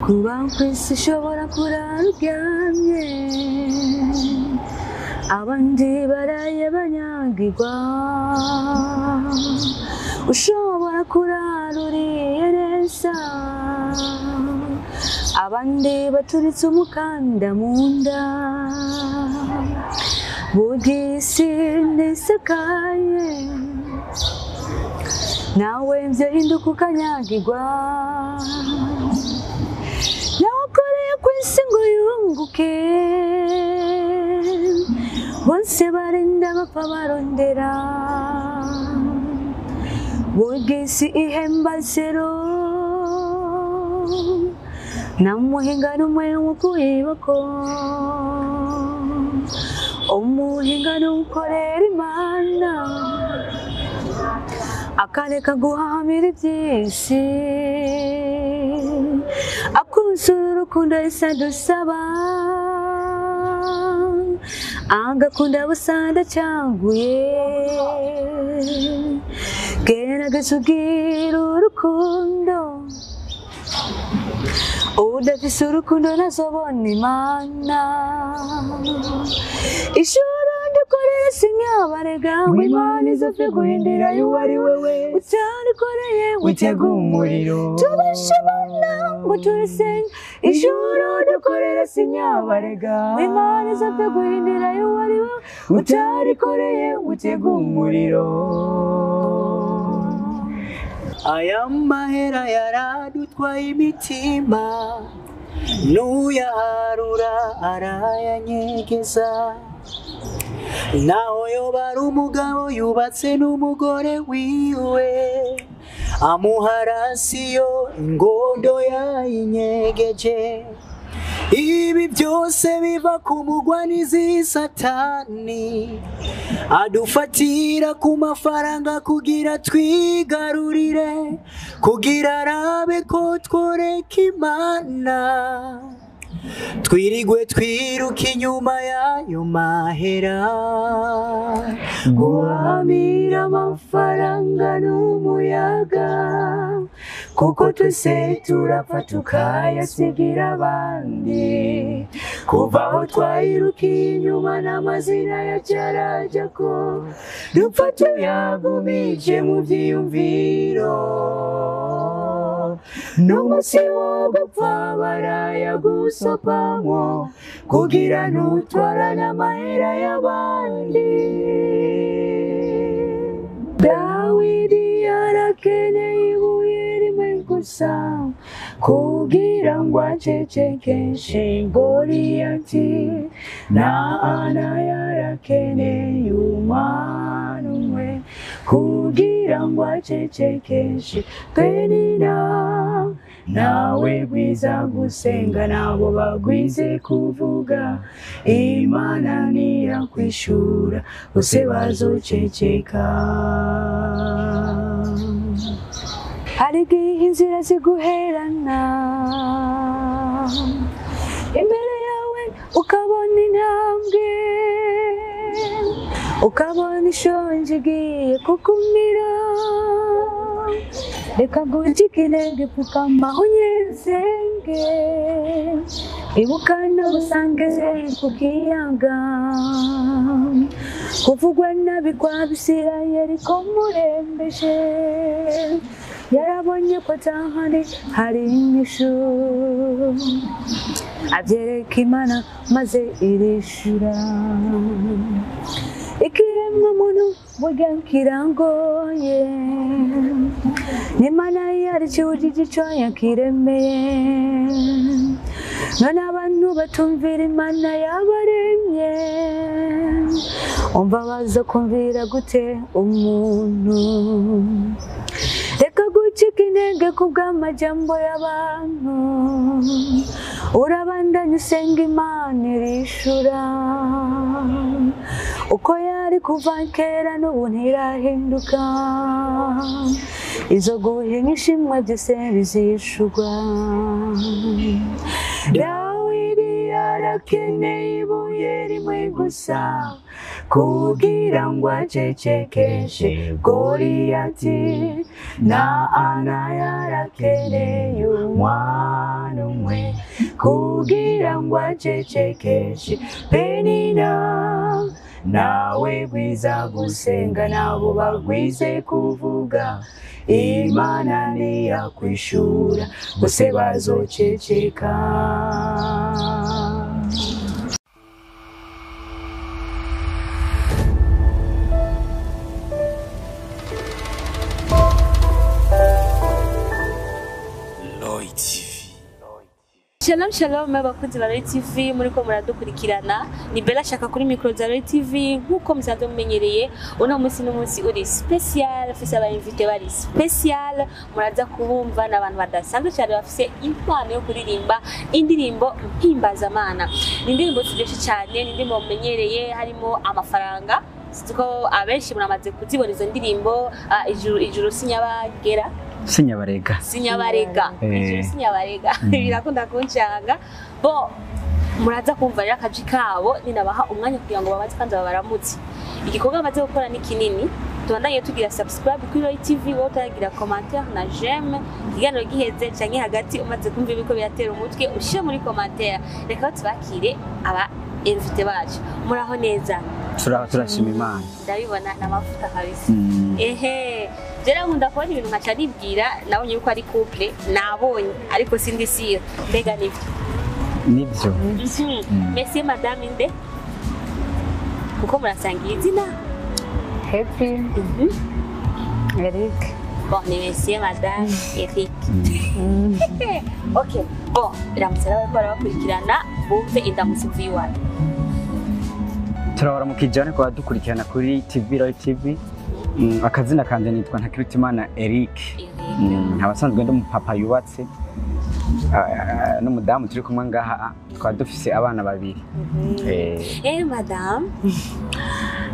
Kuba kw'isi ushobora kurara uryamye, abandi baraye banyagirwa. Ushobora kurara uriye neza, abandi baturitse umukanda mu nda. Burya isi ntisakaye, nawe vyohinduka ukanyagirwa. Nawe kw'isi ngo yunguke, bose barinda bapfa barondera. Burya isi ihemba zero, nta muhinga n'umwe wo kuyibako. Umuhinga n'ukorera Imana, akareka guhahamira iby'isi, akuzura urukundo Yesu adusaba, agakunda busa adacaguye. Gerageza ugire urukundo, udafise urukundo ntazobona Imana. Ijuru dukorera sinyabarega, ngo Imana izopfe guhindira uwo ari we wese utarikoreye witega umuriro. Tubashe Imana ngo turisenga. Ijuru dukorera sinyabarega, ngo Imana izopfe guhindira uwo ari we utarikoreye witega umuriro. Aya mahera yaradutwaye imitima, n'uyaharura arayanyegeza. Naho yoba ari umugabo yubatse n'umugore wiwe, amuha rasiyo ingondo yayinyegeje. Ibi byose biva ku mugwanizi Satani, adufatira ku mafaranga kugira twigarurire, kugira arabe ko tworeka Imana. Twirigwe twiruka inyuma y'ayo mahera, guhamira amafaranga n'umuyaga, kuko twese turapfa tukayasigira abandi. Kuva aho twayirukiye inyuma n'amazina yacu arajako, dupfa tuyagumije mu vyiyumviro. N'umunsi wo gupfa barayagusopamwo, kugira ntutwarane amahera y'abandi. Dawidi yarakeneye ibuye rimwe gusa, kugira ngo acecekeshe Goliyati. Na Ana yarakeneye umwana umwe, kugira ngo acecekeshe Penina. Nawe gwiza gusenga, nabo bagwize kuvuga, Imana ntiyakwishura, bose bazoceceka. Hari igihe inzira ziguherana, imbere yawe ukabona intambwe, ukabona ishonje igiye kukumira. Reka ngucike intege, pfukama unyesenge, ibuka nagusange ku kiyaga. Kuvugwa nabi kwa Bisirayeli ko murembeje, yarabonye ko atahandi hari inyishu, abyereka Imana maze irishura. Ikiremwa muntu burya kirangoye, n'Imana yaricujije ico yakiremeye. None abantu batumvira Imana yabaremye, umva baza kumvira gute umuntu? Reka gucika intege kubw'amajambo y'abantu, urabandanya usenga Imana irishura. Uko yari kuva kera n'ubu ntirahinduka, izo guhinga ishimwe byose bizishurwa. Dawidi yarakeneye ibuye rimwe gusa, Kugira ngo acecekeshe Goliyati, na Ana yarakeneye umwana umwe kugira ngo acecekeshe Penina, nawe gwiza gusenga nabo bagwize kuvuga, Imana ntiyakwishura bose bazoceceka. Lloyd TV. Shalom shalom abakunzi ba Royal TV, muriko muradukurikirana. Ni Bella Shaka kuri micro za Royal TV, nkuko musanzwe mumenyereye. Uno munsi n'umunsi uri special, afise aba invité bari special, muraza kubumva n'abantu badasanzwe cyane bafise impano yo kuririmba indirimbo mpimbazamana. Ni indirimbo ziryoshe cyane, ni indirimbo mumenyereye harimo amafaranga. Sinzi ko abenshi muramaze kuzibona izo ndirimbo. Ijuru ijuru sinyabagera, Sinyabarega. Sinyabarega, ijuru sinyabarega birakunda kuncanga. Bo muraza kumva rero akaji kabo, ninabaha umwanya kugira ngo babaze kandi babaramutse. Igikorwa bamaze gukora ni kinini. Tubandanye tugira subscribe kuri Royal TV, wowe utagira commentaire na j'aime, ikiganiro giheze canke hagati umaze kumva ibiko biratera umutwe ushire muri commentaire. Reka tubakire aba invité bacu. Muraho neza? Turashima Imana. Ndabibona n'amavuta kabisa. Ehe, jera nkunda kubona ibintu nkaca nibwira nabonye yuko ari couple, nabonye ariko sindi sire. Mbega nibyo? Nibyo. Merci madame inde, kuko murasangiye izina. Happy Eric. Bon, ni monsieur madame Eric. Ok, bon, ramutse n'abariko barabakurikirana bumve indamutso ivuye iwanyu. Turabaramukije ariko badukurikirana kuri TV Royal TV. Akazina kanje nitwa Ntakirutimana Eric. Nkaba nsanzwe ndi umupapa yubatse n'umudamu turi kumwe ngaha, twaba dufise abana babiri. Madame.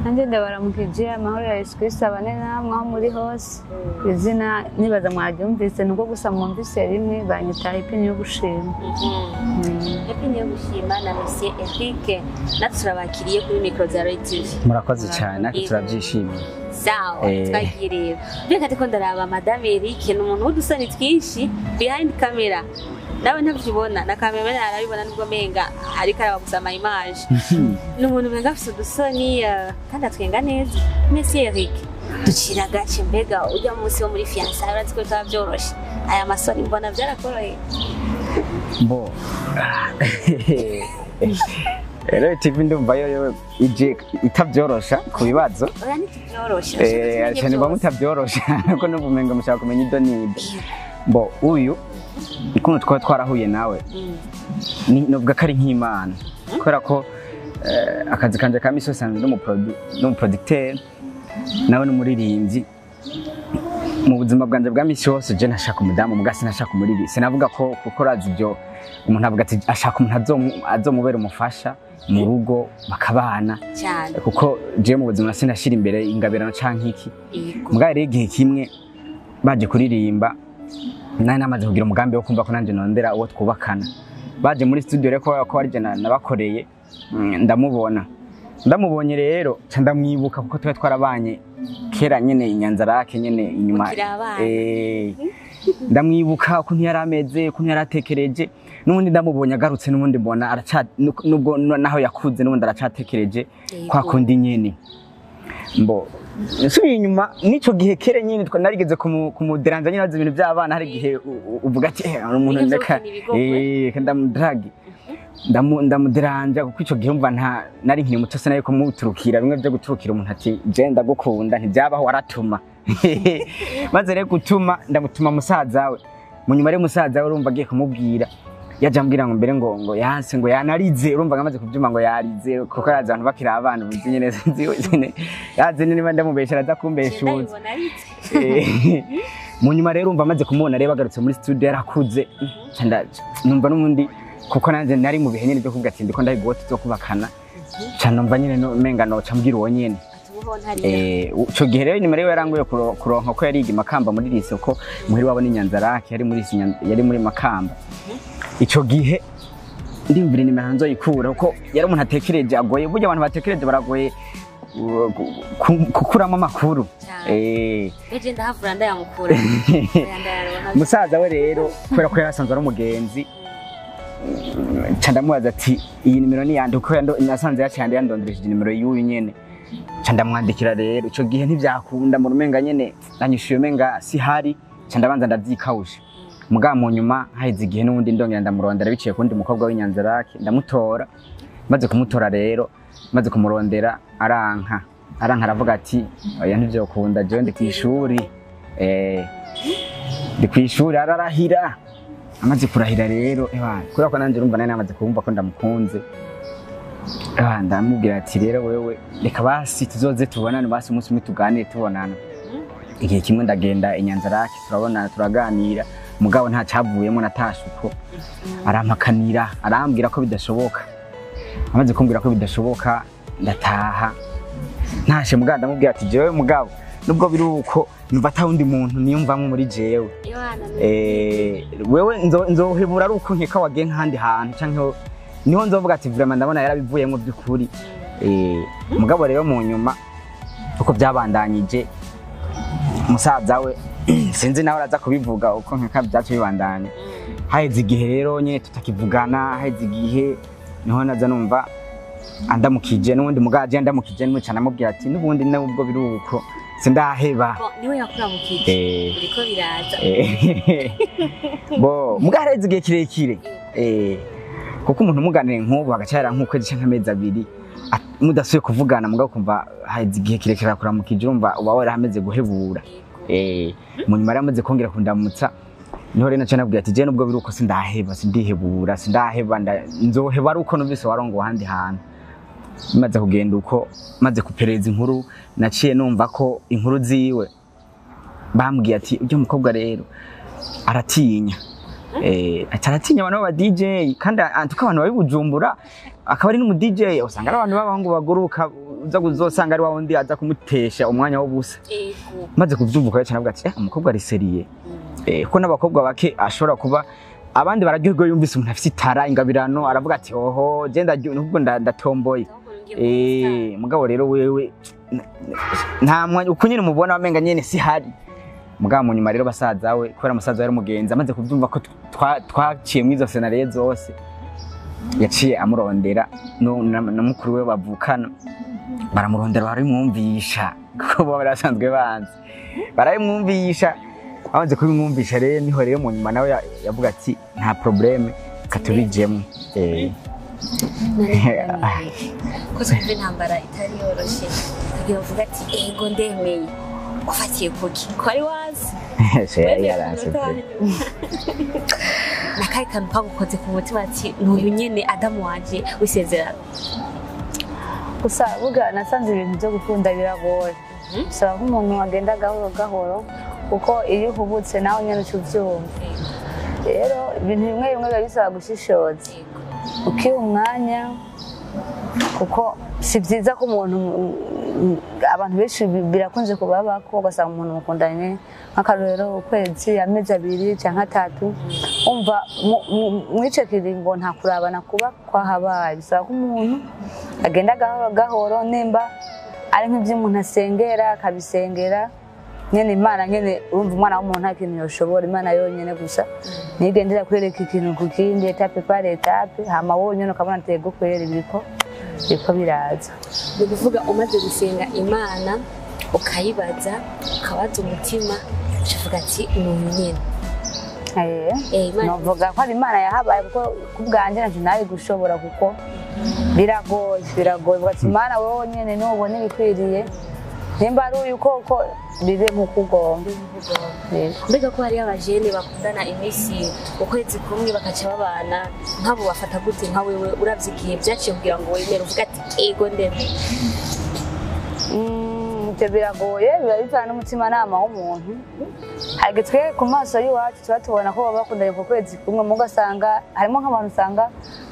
Nanjye ndabaramukije, amahoro ya Yesu Kristo abane namwe aho muri hose. Izina nibaza mwaryumvise, nuko gusa mwumvise rimwe, banyita Happy niyo gushima. Happy niyo gushima na Monsieur Eric, natwe turabakiriye kuri micro za Royal TV. Murakoze cyane, natwe turabyishimiye. Sawa, twagiye rero. Mbega ndiko ndaraba Madame Eric ni umuntu w'udusoni twinshi behind camera. Nawe ntavyibona, na cameraman arabibona nubwo menga ariko araba gusa ama image. Ni umuntu menga afise udusoni kandi atwenga neza. Monsieur Eric, ducira agace, mbega ujya munsi wo muri fiançailles urazi ko bitaba vyoroshe. Aya masoni mbona vyarakoroheye. Bo. Rero TV ndumva yo ije itabyorosha ku bibazo. Oya, ntituvyoroshe. Cyane mba mutabyorosha kuko n'ubumenga mushaka kumenya ido n'ido. Bo uyu ukuntu twaba twarahuye nawe novuga ko ari nk'Imana, kubera ko akazi kanje ka misi yose nsanzwe n'umuproducteur nawe n'umuririmbyi. Mu buzima bwanje bwa misi yose je ntashaka umudamu muga sinashaka umuririmbyi, sinavuga ko kuko razi ibyo umuntu avuga ati ashaka umuntu azomubera umufasha mu rugo bakabana cyane, kuko je mu buzima sinashira imbere ingabirano canke iki. Muga rero igihe kimwe baje kuririmba, nari namaze kugira umugambi wo kumva ko nanje nondera uwo twubakana. Baje muri studio rero ko ari je nabakoreye, ndamubona. Ndamubonye rero ca ndamwibuka kuko twari twarabanye kera nyene Inyanzarake nyene inyuma. Ndamwibuka ukuntu yari ameze, ukuntu yari atekereje. N'ubundi ndamubonye agarutse, n'ubundi mbona araca nubwo naho yakuze n'ubundi aracatekereje kwa kundi nyene. Mbo nsubiye inyuma nico gihe kere nyene narigeze kumuderanza nyine ibintu by'abana, hari igihe uvuga ati umuntu ndeka ndamudragi ndamuderanja, kuko ico gihe umva nta nari nkiri muto sinari kumuturukira bimwe byo guturukira umuntu ati je ndagukunda ntibyabaho waratuma. Maze rero gutuma ndamutuma musaza we, munyuma rero musaza we urumva agiye kumubwira yaje ambwira ngo mbere ngo yanse ngo yanarize, urumva ngamaze kubyuma ngo yarize kuko araza abantu bakiri abana ubuzi nyene sinzi nyene yaze niba ndamubesha araza kumbeshuza. Munyuma rero urumva amaze kumubona rero bagarutse muri studio yarakuze, numva n'ubundi kuko nanje nari mu bihe nyene byo kuvuga ati ndiko ndahigwa tuzokubakana, ca numva nyene menga noca mbwira uwo nyene. Ico gihe rero nyuma rero yaranguye kuronka ko yariga Makamba muri lycée, ko muhiri wabo ni Nyanzarake yari muri yari muri Makamba. Ico gihe ndimvira nimero nzoyikura kuko yari umuntu atekereje agoye, burya abantu batekereje baragoye Gukuramo amakuru. Cyane. Eje ndahavura ndayamukura. Ndayaronka. Musaza we rero kubera ko yarasanzwe ari umugenzi, nca ndamubaza ati iyi nimero ni yande, kuko nasanze yaciye yandondereje nimero y'uyu nyene. Nca ndamwandikira rero, ico gihe ntivyakunda mu rumenga nyene nanyishuye umenga sihari, nca ndabanza ndavyikawusha. Mugabo mu nyuma haheze igihe n'ubundi ndongera ndamurondera biciye kundi mukobwa w'Inyanzarake, ndamutora. Maze kumutora rero, maze kumurondera aranka aravuga ati oya ntivyokunda, jewe ndi kw'ishuri. Ndi kw'ishuri, ararahira. Amaze kurahira rero, kubera ko nanje urumva nari namaze kumva ko ndamukunze, ndamubwira ati rero wewe reka basi tuzoze tubonane, basi umunsi umwe tuganire tubonana. Igihe kimwe ndagenda Inyanzarake, turabonana turaganira, mugabo nta cavuyemo, natashe uko. Arampakanira, arambwira ko bidashoboka. Amaze kumbwira ko bidashoboka ndataha. Ntashe mugabo ndamubwira ati jewe mugabo nubwo biri uko numva ata wundi muntu niyumvamwo muri jewe. Wewe nzohebura ari uko nkeka wagiye nk'ahandi hantu canke niho nzovuga ati vraiment ndabona yarabivuyemwo by'ukuri. Mugabo rero mu nyuma uko byabandanyije, musaza we sinzi nawe araza kubivuga uko nkeka byacu bibandanye. Haheze igihe rero nyene tutakivugana, haheze igihe niho naza numva andamukije n'ubundi mugaje andamukije n'umuca namubwira ati n'ubundi nubwo biri uko sindaheba. Niwe yakuramukije uriko biraza. Bo mugahereze igihe kirekire, kuko umuntu umuganire nk'ubu hagacara nk'ukwezi canke amezi abiri mudasubiye kuvugana, mugabo kumva haheze igihe kirekire akuramukije, urumva uba warahameze guhebura. Mu nyuma rero amaze kongera kundamutsa, niho rero naca nabwira ati jewe nubwo biri uko sindaheba, sindihebura, sindaheba, nzoheba ari uko numvise warongowe ahandi hantu. Maze kugenda uko, maze kupereza inkuru, naciye numva ko inkuru ziwe bambwiye ati ujya mukobwa rero aratinya. Aratinya abantu b'aba DJ, kandi antuka abantu babi Bujumbura akaba ari n'umu DJ, usanga ari abantu b'abahungu baguruka, uza kuzosanga ari wa wundi aza kumutesha umwanya w'ubusa. Maze kuvyumva cyane navuga ati umukobwa ari seriye. Kuko n'abakobwa bake ashobora kuba abandi bararyoherwa yumvise umuntu afite itara ingabirano, aravuga ati oho je nubwo ndatomboye. Mugabo rero wewe nta mwanya uko nyine umubona wamenga nyene si hari. Mugabo mu nyuma rero basaza we kubera musaza yari umugenzi, amaze kuvyumva ko twaciye mu izo scenario zose, yaciye amurondera na mukuru we bavukana, baramurondera barabimwumvisha kuko bo barasanzwe banzi, barabimwumvisha. Amaze kubimwumvisha rero niho rero mu nyuma nawe yavuga ati nta probleme katubijemo. Ko twumva intambara itari yoroshe kugira uvuga ati ego ndemeye, ufatiye kuki ko ari wazi nakaye kantu kagukoze ku mutima ati n'uyu nyene Adamu wanje w'isezerano. Gusa buga nasanze ibintu byo gukunda biragoye, bisaba ko umuntu agenda gahoro gahoro, kuko iyo uhubutse nawe nyene uca uvyumva. Rero ibintu bimwe bimwe biba bisaba gushishoza, ukiha umwanya, kuko si byiza ko umuntu, abantu benshi birakunze kubabako, ugasanga umuntu mukundanye nk'akarorero ukwezi, amezi abiri canke atatu, umva mwice kiringo nta kurabana kuba kwahabaye. Bisaba ko umuntu agenda gahoro gahoro, nimba ari nk'ivyo umuntu asengera akabisengera nyene Imana nyene, urumva umwana w'umuntu nta kintu yoshobora, Imana yonyene gusa nigendera kwereka ikintu ku kindi, etape par etape, hama wowe nyene ukabona tego kwera ibiko biraza. Ni ukuvuga umaze gusenga Imana ukayibaza, ukabaza umutima, ukavuga ati n'uyu nyene. Novuga ko ari Imana yahabaye, kuko kubwanje nanje nari gushobora, kuko biragoye, biragoye. Uvuga ati Imana wowe nyene nubona ibikwiriye, nimba ari uyu koko bibe nk'uko ugomba. Mbega ko hariyo abajene bakundana iminsi ukwezi kumwe bakaca babana, nk'abo bafata gute nka wewe uravye igihe vyaciye kugira ngo wemere uvuge ati ego ndemeye? Ivyo biragoye, biba bivana n'umutimanama w'umuntu. Hari twe ku maso y'iwacu tuba tubona ko baba bakundanye ku kwezi kumwe, mugasanga harimo nk'abantu usanga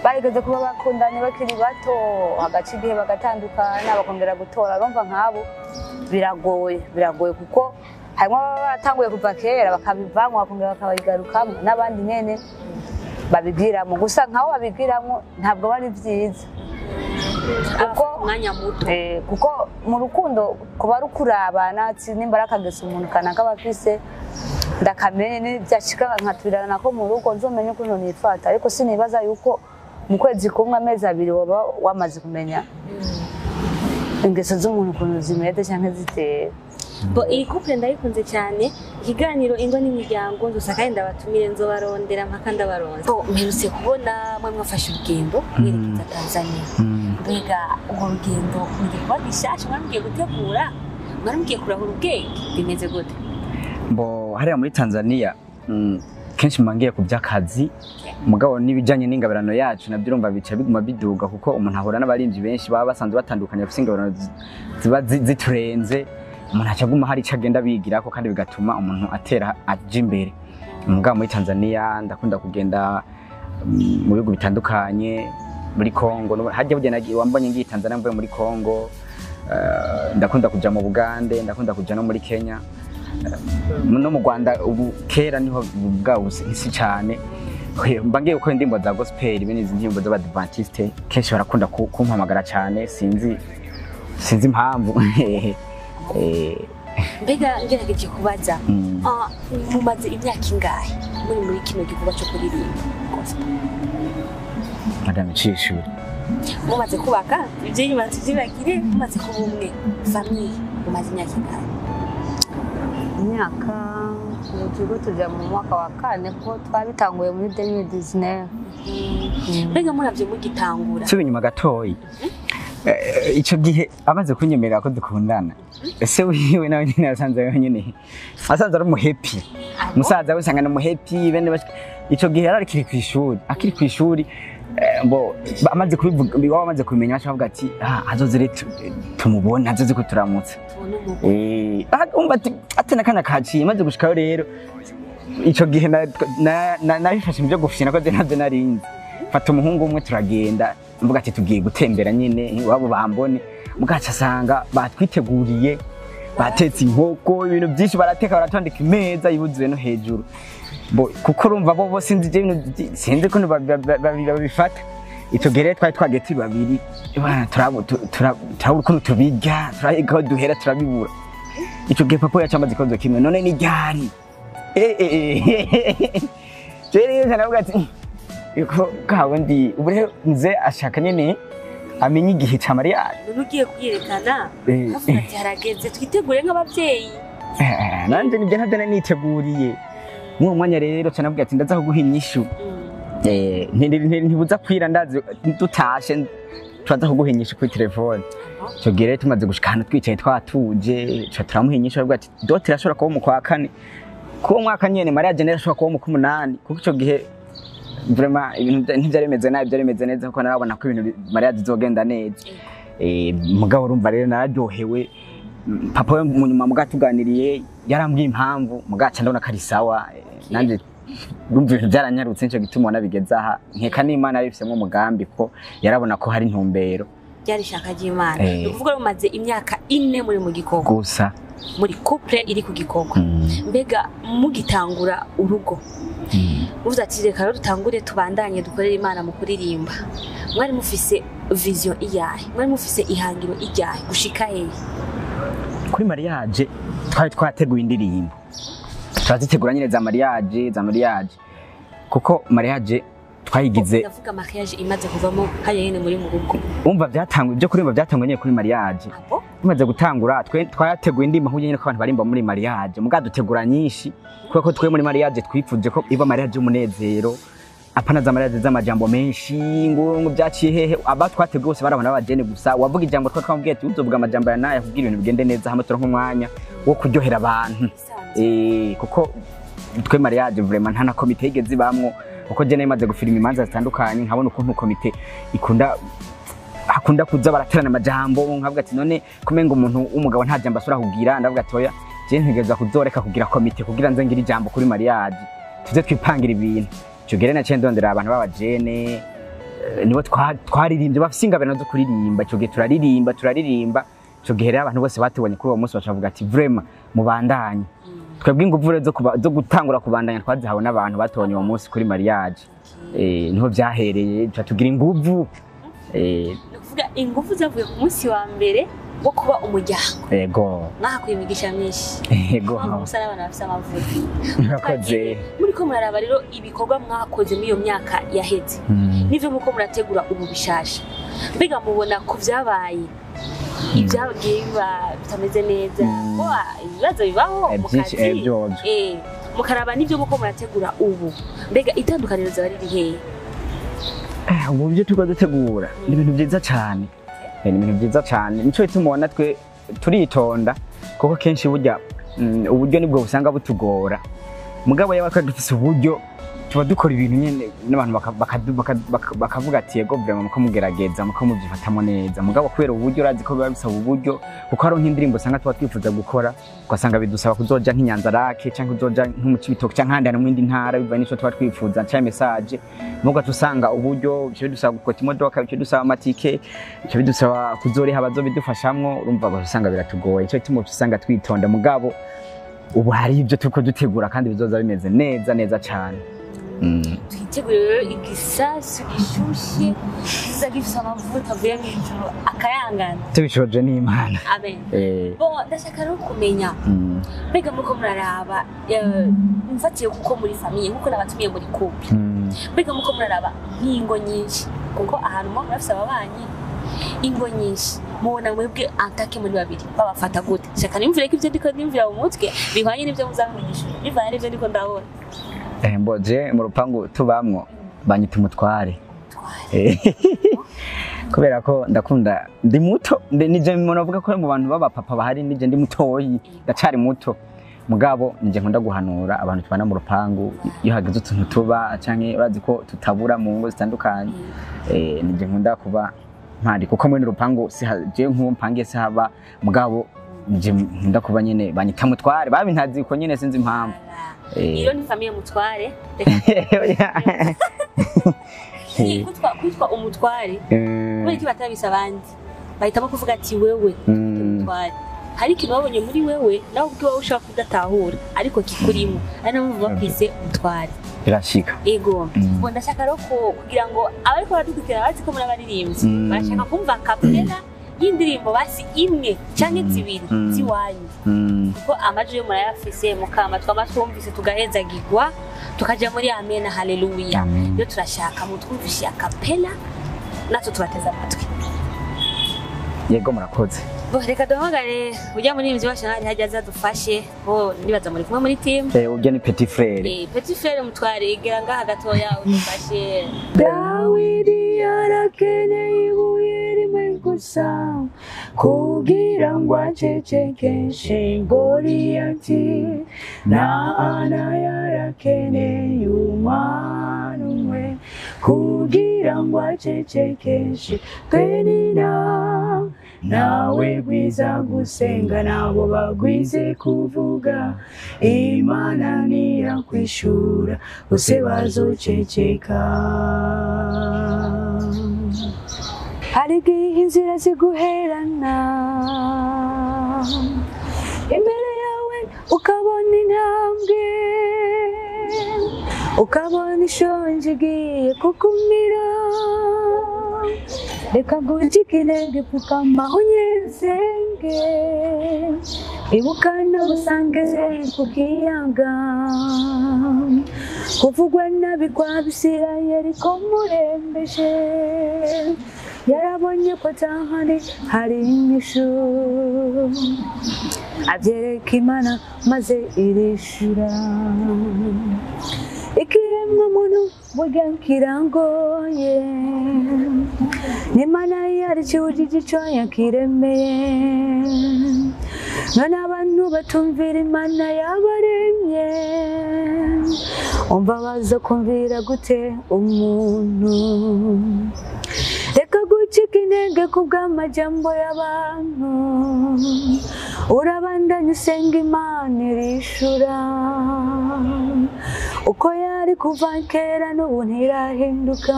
barigeze kuba bakundanye bakiri bato, hagaca igihe bagatandukana bakongera gutora. Urumva nk'abo biragoye, biragoye kuko harimo ababa baratanguye kuva kera bakabivamwo bakongera bakabigarukamo, n'abandi nyene babigiramo. Gusa nk'abo babigiramo ntabwo bari vyiza, kuko Umwanya muto. Kuko mu rukundo kuba rukurabana nimba arakagesa umuntu kanaka bafise ndakamenye nibyashika nkatubirana nako mu rugo nzomenye ukuntu nifata, ariko sinibaza yuko mu kwezi kumwe amezi abiri waba wamaze kumenya ingeso z'umuntu ukuntu zimeze canke ziteye. Bo iyi couple ndayikunze cyane. Ikiganiro Ingo n'Imiryango nzosa kandi ndabatumire, nzobarondera mpaka ndabaronse. Bo mperutse kubona mwe mwafashe urugendo mwerekeza Tanzania. Mbega urwo rugendo ni igikorwa gishasha mwari mugiye gutegura, mwari mugiye kurahura ubwenge, bimeze gute? Mbo hariya muri Tanzania kenshi mbangiye ku by'akazi, mugabo n'ibijanye n'ingabirano yacu nabyo urumva bica biguma biduga, kuko umuntu ahura n'abarinzi benshi baba basanzwe batandukanye bafise ingabirano ziba ziturenze, umuntu aca aguma hari ico agenda bigirako kandi bigatuma umuntu atera aja imbere. Mugabo muri Tanzania ndakunda kugenda mu bihugu bitandukanye, muri Congo harya burya wambonye ngiye Tanzania mvuye muri Congo, ndakunda kuja mu Bugande, ndakunda kuja no muri Kenya, no mu Rwanda. Ubu kera niho bwa si cyane mba ngiye gukora indirimbo za gospel, bene izi ndirimbo z'abadventiste kenshi barakunda kumpamagara cyane, sinzi impamvu. Mbega ngerageje kubaza, mumaze imyaka ingahe muri muri kino gikorwa cyo kuririmba gospel? Madame Cishuri, mumaze kubaka ibyo nyuma tubyibagire, mumaze kuba umwe famille, mumaze imyaka ingahe? Imyaka ubu turiko tuja mu mwaka wa kane kuko twabitanguye muri 2019. Mbega muravye mugitangura suba inyuma gatoyi, ico gihe amaze kunyemerera ko dukundana, ese wiwe nawe nyene asanze wenyene asanze ari umuhepi, musaza we usanga ni umuhepi bene ico gihe yari akiri kw'ishuri, akiri kw'ishuri mbo amaze kubivuga, iwabo amaze kubimenya baca bavuga ati azoze rero tumubone, azoze ko turamutse. Umva ati nakana kaciye maze gushikayo rero ico gihe nabifashe mu byo gufyina ko navyo narinzi, fata umuhungu umwe turagenda, mvuga ati tugiye gutembera nyine iwabo bambone, mugaca asanga batwiteguriye, batetse inkoko, ibintu byinshi barateka, baratondeka imeza yuzuye no hejuru. Bo kuko urumva bo sinzi ibintu sinzi ko babifata. Ico gihe twari twagiye turi babiri, turabura ukuntu tubirya, turahiga aho duhera turabibura. Ico gihe papa yaca amaze ikibazo kimwe, none ni ryari? Rero navuga ati yuko kabundi ubu rero nze ashaka nyene amenye igihe ca mariage. None ugiye kuyerekana avuga ati harageze twitegure nk'abavyeyi. Nanje nibyo ntabyo nari niteguriye. Muri uwo mwanya rero ca navuga ati ndaza kuguha inyishu. Ntibuza kwira ndazi dutashe turaza kuguha inyishu kuri telefone. Ico gihe rero tumaze gushika ahantu twicaye twatuje, ca turamuha inyishu aravuga ati dot irashobora kuba mu kwa kane. Kuwo mwaka nyene mariage irashobora kuba mu kumunani, kuko ico gihe vraiment ibintu ntivyari bimeze nabi, byari bimeze neza kuko narabona ko ibintu mariage izogenda neza. Mugabo urumva rero nararyohewe. Papa we mu nyuma mugatuganiriye yarambwiye impamvu, mugaca ndabona ko ari sawa. Nanje urumva ibintu byaranyarutse, nico gituma nabigeze aha, nkeka n'Imana yabifisemo umugambi ko yarabona ko hari intumbero. Ryari ishaka ry'Imana. Ni ukuvuga rero mumaze imyaka 4 muri mu gikorwa gusa, muri couple iri ku gikorwa. Mbega mugitangura urugo uvuze ati reka rero dutangure tubandanye dukorere Imana mu kuririmba, mwari mufise vision iyahe? Mwari mufise ihangiro iyahe gushika hehe? Kuri mariage twari twateguye indirimbo, turazitegura nyine za mariage, kuko mariage twayigize, ndavuga mariage imaze kuvamo hariya nyene muri mu rugo. Umva byatangwe ibyo kuririmba byatangwe nyine kuri mariage. Bimaze gutangura twateguye indirimbo nk'uko nyine ko abantu barimba muri mariage, muga dutegura nyinshi kubera ko twe muri mariage twifuje ko iba mariage y'umunezero, apana za mariage z'amajambo menshi ngo byaciye hehe. Aba twateguye bose barabona abajene gusa, wavuga ijambo twa twamubwiye ati uzovuga amajambo ya naye kugira ibintu bigende neza, hamwe turonka umwanya wo kuryohera abantu. Kuko twe mariage vraiment nta na komite yigeze ibamwo, kuko je nari gufilima imanza zitandukanye nkabona ukuntu komite ikunda hakunda kuza baraterana amajambo, nkavuga ati none kumenga umuntu w'umugabo nta jambo asura kugira, ndavuga ati oya je ntegereza kuzoreka kugira komite kugira nze ngira ijambo kuri mariage tuze twipangira ibintu. Ico gihe naciye ndondera abantu b'abajene nibo twaririmbye bafise ingabano zo kuririmba. Ico gihe turaririmba. Ico gihe rero abantu bose batubonye kuri uwo munsi bacavuga ati vraiment mubandanye. Twebwe inguvu zo gutangura kubandanya twazihawe n'abantu batubonye uwo munsi kuri mariage. Niho byahereye tugira inguvu Ni ukuvuga ingufu zavuye ku munsi wa mbere wo kuba umuryango. Yego. Mwahakuye imigisha myinshi. Yego. Mpamvu musa n'abana bafise amavuta. Murakoze. Muriko muraraba rero ibikorwa mwakoze muri iyo myaka yaheze n'ivyo muko murategura ubu bishasha, mbega mubona ku vyabaye ibyagiye biba bitameze neza, ko ibibazo bibaho mu Byinshi, kazi, byovyo. Mukaraba n'ivyo muko murategura ubu, mbega itandukaniro zaba riri hehe? Ubu byo turiko dutegura ni ibintu byiza cyane. Ni ibintu byiza cyane, nico gituma ubona twe turitonda, kuko kenshi burya uburyo nibwo busanga butugora. Mugabo yaba twari dufise uburyo tuba dukora ibintu nyene n'abantu bakavuga ati yego vraiment muko mugerageza, muko mubyifatamo neza. Mugabo kubera uburyo, urazi ko biba bisaba uburyo, kuko hari nk'indirimbo usanga tuba twifuza gukora, ugasanga bidusaba kuzoja nk'Inyanzarake canke kuzoja nko mu Cibitoke canke ahandi hantu mu yindi ntara, bivanye n'ico tuba twifuza canke message. Muga usanga uburyo bice bidusaba gukota imodoka, bice bidusaba amatike, bice bidusaba kuzoriha abazobidufashamwo, urumva usanga biratugoye. Nico gituma usanga twitonda. Mugabo ubu hari ibyo turiko dutegura kandi bizoza bimeze neza neza cane. Twitegure rero igisasu gishushe kiza gifise amavuta avuye mw'ijuru akayangana. Tubishoje n'Imana. Amen. Bon, ndashaka rero kumenya, mbega muriko muraraba, mfatiye kuko muri famille nkuko nabatumiye muri couple, mbega muriko muraraba nk'ingo nyinshi, kuko ahantu muba murafise ababanyi, ingo nyinshi mubona mwebwe antake muri babiri babafata gute? Shaka nimvire ko ivyo ndiko nimvira mu mutwe bihwanye n'ivyo muzamwigisha, bivanye n'ivyo ndiko ndabona. Mboje mu rupangu tubamwo banyita umutware. Kubera ko ndakunda, ndi muto, nije umuntu avuga ko mu bantu b'abapapa bahari nije ndi mutoyi, ndacari muto. Mugabo nije nkunda guhanura abantu tubana mu rupangu iyo hageze utuntu tuba canke urazi ko tutabura mu ngo zitandukanye. Nije nkunda kuba mpari, kuko mwene urupangu je nk'uwo mpangiye sihaba, mugabo nije nkunda kuba nyene banyita mutware, babintazi uko nyene sinzi impamvu. Iyo ni famille mutware. Kwitwa umutware kubera iki batabise abandi, bahitamo kuvuga ati wewe umutware. Hari ikintu babonye muri wewe nawe ubwiwawe ushobora kudatahura ariko kikurimo, ari nayo mpamvu bakwise umutware. Birashika. Ego. Ubwo ndashaka rero kugira ngo abariko baradukurikirana bazi ko muri abaririmbyi, barashaka kumva kapela y'indirimbo basi imwe canke zibiri z'iwanyu, kuko amajwi yo murayafise mukama twama twumvise tugahezagirwa tukaja muri amen haleluya. Iyo turashaka mutwumvishe akapela natwe tubateze amatwi. Yego, murakoze. Bo reka duhamagare ujya muri mvyi wacu hari hajya azadufashe, bo nibaza muri kumwe muri team. Ujya ni petit frère. Petit frère mutware, igera ngaha gatoya udufashe. Dawidi yarakeneye ibuye rimwe gusa kugira ngo acecekeshe Goliyati, na Ana yarakeneye umwana umwe kugira ngo acecekeshe Penina. Nawe gwiza gusenga nabo bagwize kuvuga, Imana ntiyakwishura bose bazoceceka. Hari igihe inzira ziguherana imbere yawe, ukabona intambwe, ukabona ishonje igiye kukumira. Reka ngucike intege, pfukama unyesenge, ibuka n'ubusange ku kiyaga. Kuvugwa nabi kwa Bisirayeli ko murembeje, yarabonye ko atahandi hari inyishu, abyereka Imana maze irishura. Ikiremwa muntu burya kirangoye, n'Imana yaricujije ico yakiremeye. None abantu batumvira Imana yabaremye, umva baza kumvira gute umuntu? Reka gucika intege kubw'amajambo y'abantu, urabandanya usenga Imana irishura. Uko yari kuva kera n'ubu ntirahinduka,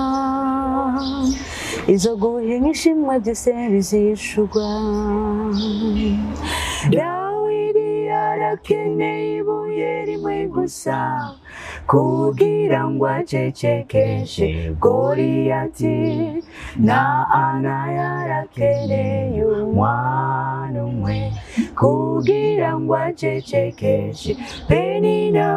izo guha ishimwe byose bizishurwa. Dawidi yarakeneye ibuye rimwe gusa kugira ngo acecekeshe Goliyati, na Ana yarakeneye umwana umwe kugira ngo acecekeshe Penina.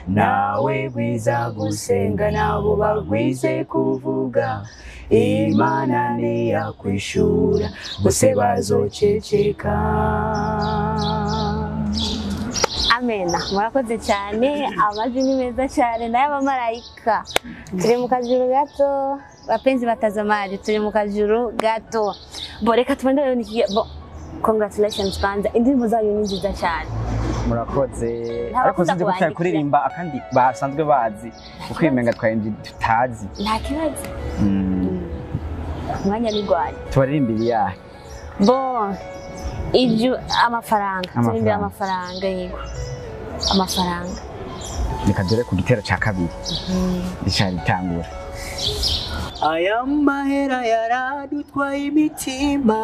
Nawe gwiza gusenga nabo bagwize kuvuga, Imana ntiyakwishura bose bazoceceka. Amena, murakoze cyane, amajwi ni meza cyane n'ay'abamarayika. Turi mu kajuru gato, bapenzi batazamaji, turi mu kajuru gato. Bo reka tubande rero niki bo congratulations banza, indirimbo zanyu ni nziza cyane. Murakoze. Nta Ariko bakunda sinzi ko twari kubandikira. kuririmba akandi basanzwe bazi kuko ibimenga twarimbye tutazi. Nta kibazo. Umwanya ni gwaye. Tubaririmbira iyahe? Bo ibyo amafaranga, turirimbira Amafaranga. amafaranga yego. Amafaranga. Reka dore ku gitero ca kabiri ricari ritangura. Aya mahera yaradutwaye imitima,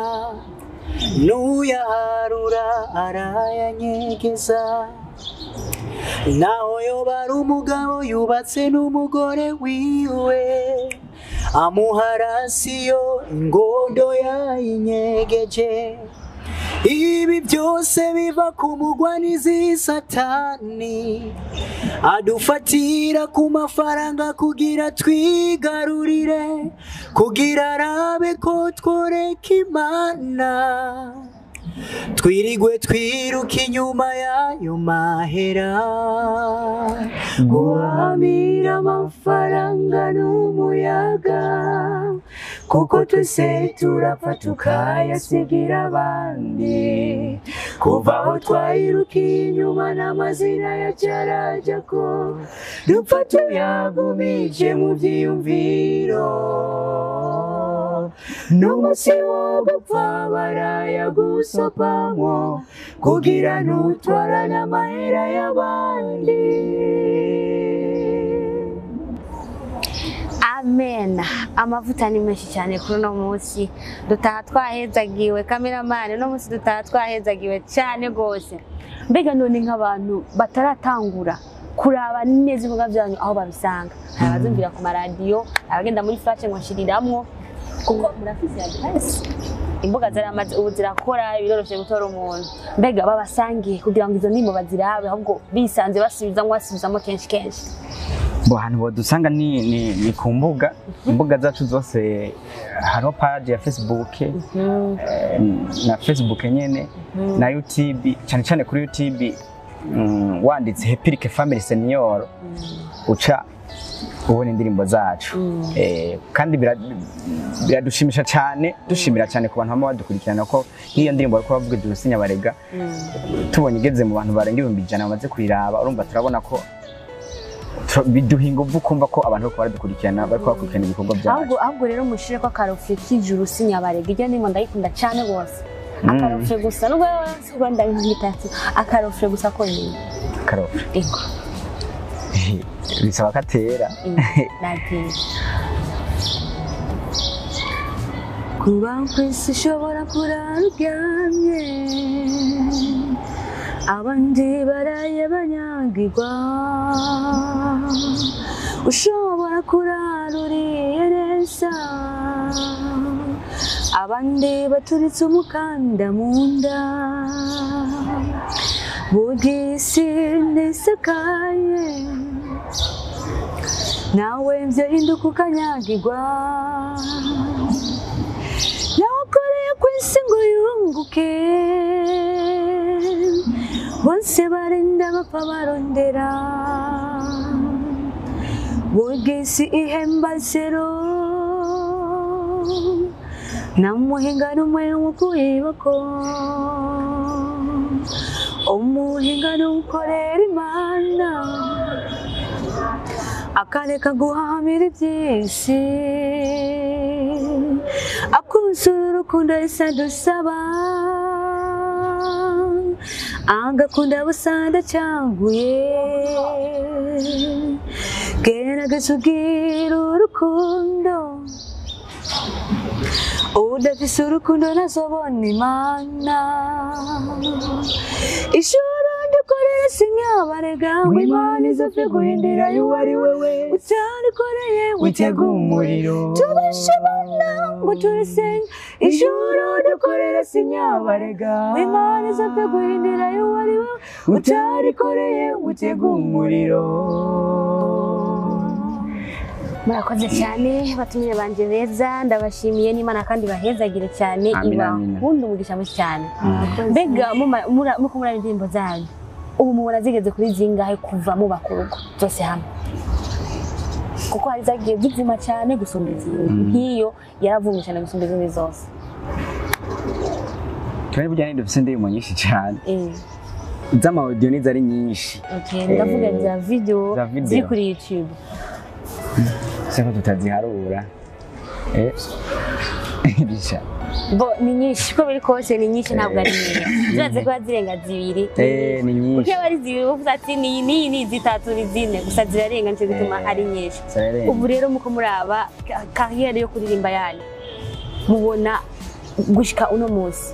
n'uyaharura arayanyegeza. Naho yoba ari umugabo yubatse n'umugore wiwe, amuha rasiyo ingondo yayinyegeje. Ibi byose biva ku mugwanizi Satani, adufatira ku mafaranga kugira twigarurire, kugira arabe ko tworeka Imana. Twirigwe twiruka inyuma y'ayo mahera, Guhamira amafaranga n'umuyaga, kuko twese turapfa tukayasigira abandi. Kuva aho twayirukiye inyuma n'amazina yacu arajako, dupfa tuyagumije mu vyiyumviro. N'umunsi wo gupfa barayagusopamwo, kugira ntutwarane amahera y'abandi. Amen. Amavuta ni menshi cyane kuri uno munsi, dutaha twahezagiwe. Kameramani, uno munsi dutaha twahezagiwe cyane rwose. Mbega none nk'abantu bataratangura kuraba neza ibikorwa byanyu aho babisanga, hari abazumvira ku maradiyo, abagenda muri flash ngo nshiriramwo, kuko murafise adresse, imbuga zaramaze ubu zirakora, biroroshye gutora umuntu. Mbega babasangiye kugira ngo izo ndimo bazirabe, ahubwo bisanze basubizamwo basubizamo kenshi kenshi. Bo ahantu bodusanga ni ku mbuga, imbuga zacu zose hariho page ya Facebook, na Facebook nyene na YouTube, cyane cyane kuri YouTube wanditse Hepirike Family Senior uca ubona indirimbo zacu. Kandi biradushimisha cyane, dushimira cyane ku bantu bama badukurikirana, ko nk'iyo ndirimbo bariko bavuga Ijuru Sinyabarega, tubonye igeze mu bantu barenga 100,000 bamaze kuyiraba, urumva turabona ko biduha inguvu kumva ko abantu bariko baradukurikirana, bariko bakurikirana ibikorwa byacu. Ahubwo rero mushire ko akarofre k'ijuru Sinyabarega, iryo ndimo ndayikunda cyane rwose. Akarofre gusa, nubwo Rwanda nk'itatu, akarofre gusa konyine. Akarofre. Ego. Bisaba katera. Natera. Kuba kwisi ushobora kurara uryamye, abandi baraye banyagirwa, ushobora kurara uriye neza, abandi baturitse umukanda mu nda. Burya isi ntisakaye, nawe byahinduka ukanyagirwa. Nawe ukoreye ku isi ngo yunguke, bose barinda bapfa barondera. Burya isi ihemba zero, nta muhinga n'umwe wo kuyibako. Umuhinga n'ukorera Imana, akareka guhamira iby'isi, akuzura urukundo isa dusaba, agakunda busanda cyanguye. Gerageza ugira urukundo, udafise urukundo ntazobona Imana. Ijuru dukorera sinyabarega ngo Imana izopfe guhindira yuwo ari wewe utarikoreye witega umuriro tubeshe abana ngo turisenga ijuru dukorera sinyabarega ngo Imana izopfe guhindira yuwo ari wewe utarikoreye witega umuriro. Murakoze cyane batumire banje beza, ndabashimiye n'Imana kandi bahezagire cyane, Amina, amina. ibahunda umugisha mwinshi cyane. Mbega muko muraba indirimbo zanyu ubu mubona zigeze kuri zingahe kuva mubaka urugo zose hamwe? Kuko hari zagiye zivuma cyane gusumba izindi, nk'iyo yaravumye cyane gusumba izindi zose. Kandi burya ni dufise indirimbo nyinshi cyane Eh, z'ama audio nizo ari nyinshi. Okay, ndavuga Eh, za video za video. ziri kuri YouTube. Seko tutaziharura bisha. Bo ni nyinshi uko biri kose, ni nyinshi, ntabwo ari nkeya, ziraze kuba zirenga zibiri. Ni Kuko nyinshi. iyo ari zibiri uvuze ati ni iyi ni zitatu ni zine, gusa zirarenga, nicyo gituma Eh, ari nyinshi. Zirarenga. Ubu rero muko muraba kariyeri yo kuririmba yanyu mubona gushika uno munsi,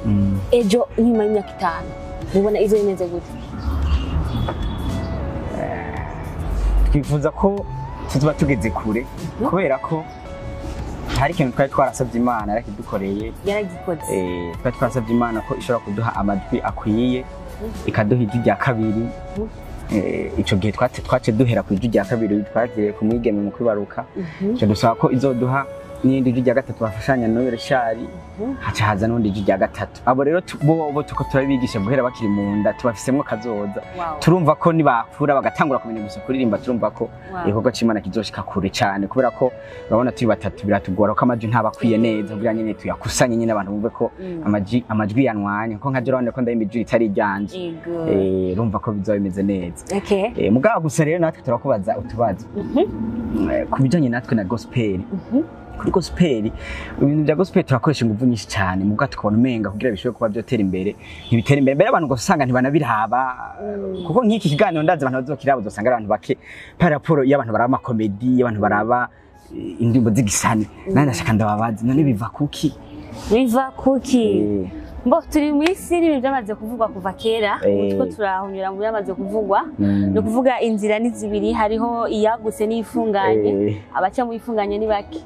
ejo nyuma y'imyaka 5 mubona izo imeze gute? Twifuza ko tuba tugeze kure kubera ko hari ikintu twari twarasabye Imana yarakidukoreye. Yaragikoze. Twari twarasabye Imana ko ishobora kuduha amajwi akwiye, ikaduha ijwi rya kabiri. Ico gihe twace duhera ku ijwi rya kabiri twagiriye ku mwigeme mu kwibaruka, ico dusaba ko izoduha n'irindi jwi rya gatatu bafashanya n'uyu Richard, haca haza n'undi jwi rya gatatu. Abo rero bo tuko turabigisha guhera bakiri mu nda, tubafisemwo kazoza. Wow. Turumva ko nibakura bagatangura kumenya gusa kuririmba, turumva ko Wow. igikorwa c'Imana kizoshika kure cyane, kubera ko urabona turi batatu biratugora ko amajwi ntabakwiye neza kugira nyene tuyakusanye nyene abantu bumve ko amajwi yanwanye, ko nka je urabona ko ndahimba ijwi ritari iryanje. Yego. Urumva ko bizoba bimeze neza. Okay. Mugabo gusa rero natwe turakubaza utubazo ku bijanye natwe na gospel. Kuri gospel, ibintu bya gospel turakoresha ingufu nyinshi cyane, mugabo tukabona umenga kugira bishobore kuba byotera imbere ntibitera imbere. Mbere abantu usanga ntibanabiraba, kuko nk'iki kiganiro ndazi abantu bazokiraba uzosanga ari abantu bake par rapport y'abantu baraba amakomedi, y'abantu baraba indirimbo z'igisani. Nanjye ndashaka ndababaza, none biva kuki? Biva kuki? Mbo turi mu isi n'ibintu byamaze kuvugwa kuva kera, ubu two turahonyura mu byamaze kuvugwa. Ni ukuvuga inzira ni zibiri, hariho iyagutse n'iyifunganye. Abaca mu ifunganye ni bake.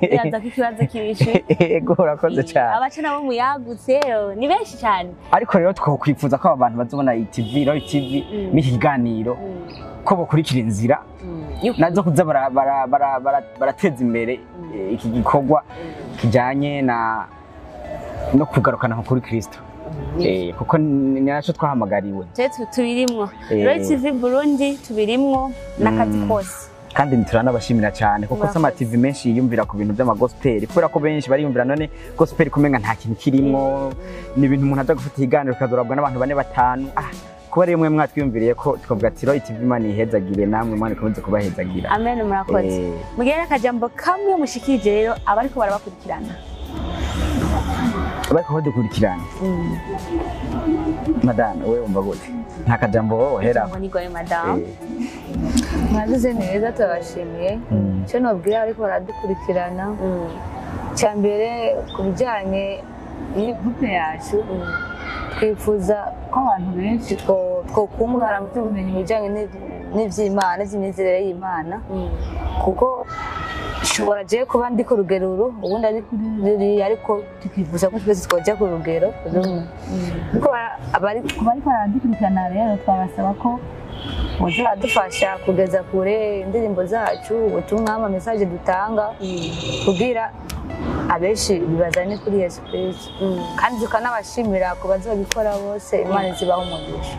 Biraza ko ikibazo kibishe. Yego, urakoze cyane. Abaca nabo mu yagutse ni benshi cyane. Ariko rero twokwifuza ko aba bantu bazobona iyi TV, Roy TV, n'iki kiganiro, ko bokurikira inzira nazo kuza barateza imbere iki gikorwa kijanye na no kugarukana kuri Kristo, kuko ni naco twahamagariwe. Twe tubirimwo. Roy TV Burundi tubirimwo n'akazi kose. Kandi turanabashimira cyane kuko Murakoze. sama TV menshi yiyumvira ku bintu by'amagospel, kubera ko benshi bariyumvira none gospel kumenga nta kintu kirimo, ni ibintu umuntu aja gufata ikiganiro kikazorabwa n'abantu 4 5. Kuba rero mwe mwatwiyumviriye ko tukavuga ati Roy TV Imana ihezagire, namwe Imana ikomeze kubahezagira. Amen, murakoze. Mugire akajambo kamwe mushikirije rero abariko barabakurikirana. Bariko badukurikirana, madame wewe wumva gute? Nta kajambo wowe wohera? Ijambo ni rwawe, madame. Mwagize neza, turabashimiye. Icyo nabwira ariko baradukurikirana, cya mbere ku bijyanye n'iyi groupe yacu, twifuza ko abantu benshi twokungura mu by'ubumenyi mu bijyanye n'iby'Imana, n'iby'imyizerere y'Imana, kuko nshobora jewe kuba ndi ku rugero uru, ubundi ari kuri ruriya, ariko tukifuza ko twese twajya ku rugero rumwe. Kuko ku bariko baradukurikirana rero twabasaba ko boza baradufasha kugeza kure indirimbo zacu, ubutumwa, ama message dutanga, kugira abenshi bibazane kuri Yesu Kristo. Kandi tukanabashimira ku bazobikora bose, Imana izibaha umugisha.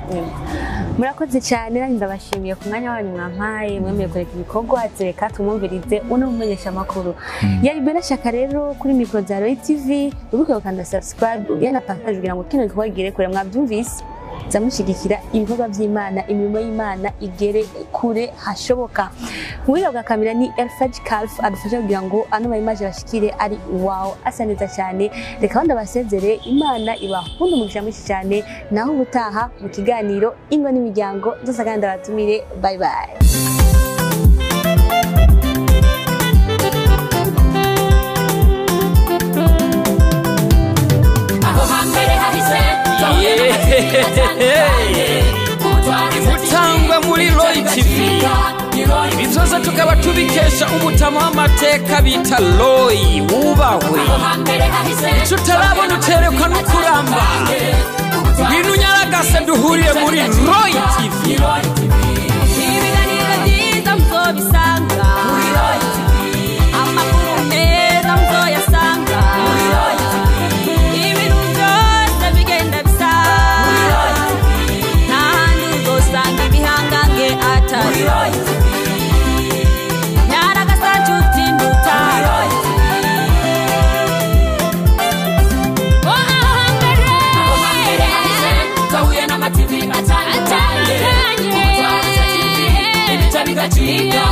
Murakoze cyane, nanjye ndabashimiye ku mwanya wanyu mwampaye, mwemeye kureka ibikorwa reka tumwumvirize uno mumenyesha amakuru. Yari Bella Shaka rero kuri mikoro za Roy TV, wibuke gukanda subscribe ugenda na partage kugira ngo kino gikorwa kigere kure. Mwabyumvise, zamushyigikira ibikorwa by'Imana, imirimo y'Imana igere kure hashoboka. Mubiga bwa kamera ni Elfaj Kalf adufasha kugira ngo ano ma image bashikire ari wow, asa neza cyane. Reka abandi basezere, Imana ibahunde umugisha mwinshi cyane, naho ubutaha mu kiganiro Ingo n'imiryango zose, kandi ndabatumire. Bye bye. Aho hambere hahise. Tukaba tubikesha umutama w'amateka bita Loyi wubahwe. Ico utarabona uterekwa n'ukuramba. Ngwino unyaragase duhurire muri Roy TV. Ibiganiro byiza muzobisanga, amakuru meza muzoyasanga, ibintu byose bigenda bisa, nta handi uzosanga ibihangange atari nyaragasa nshuti ndutaro. Twahuye n'amativi atandukanye, Atandukanye. Ubutwari TV, ibica bigacika.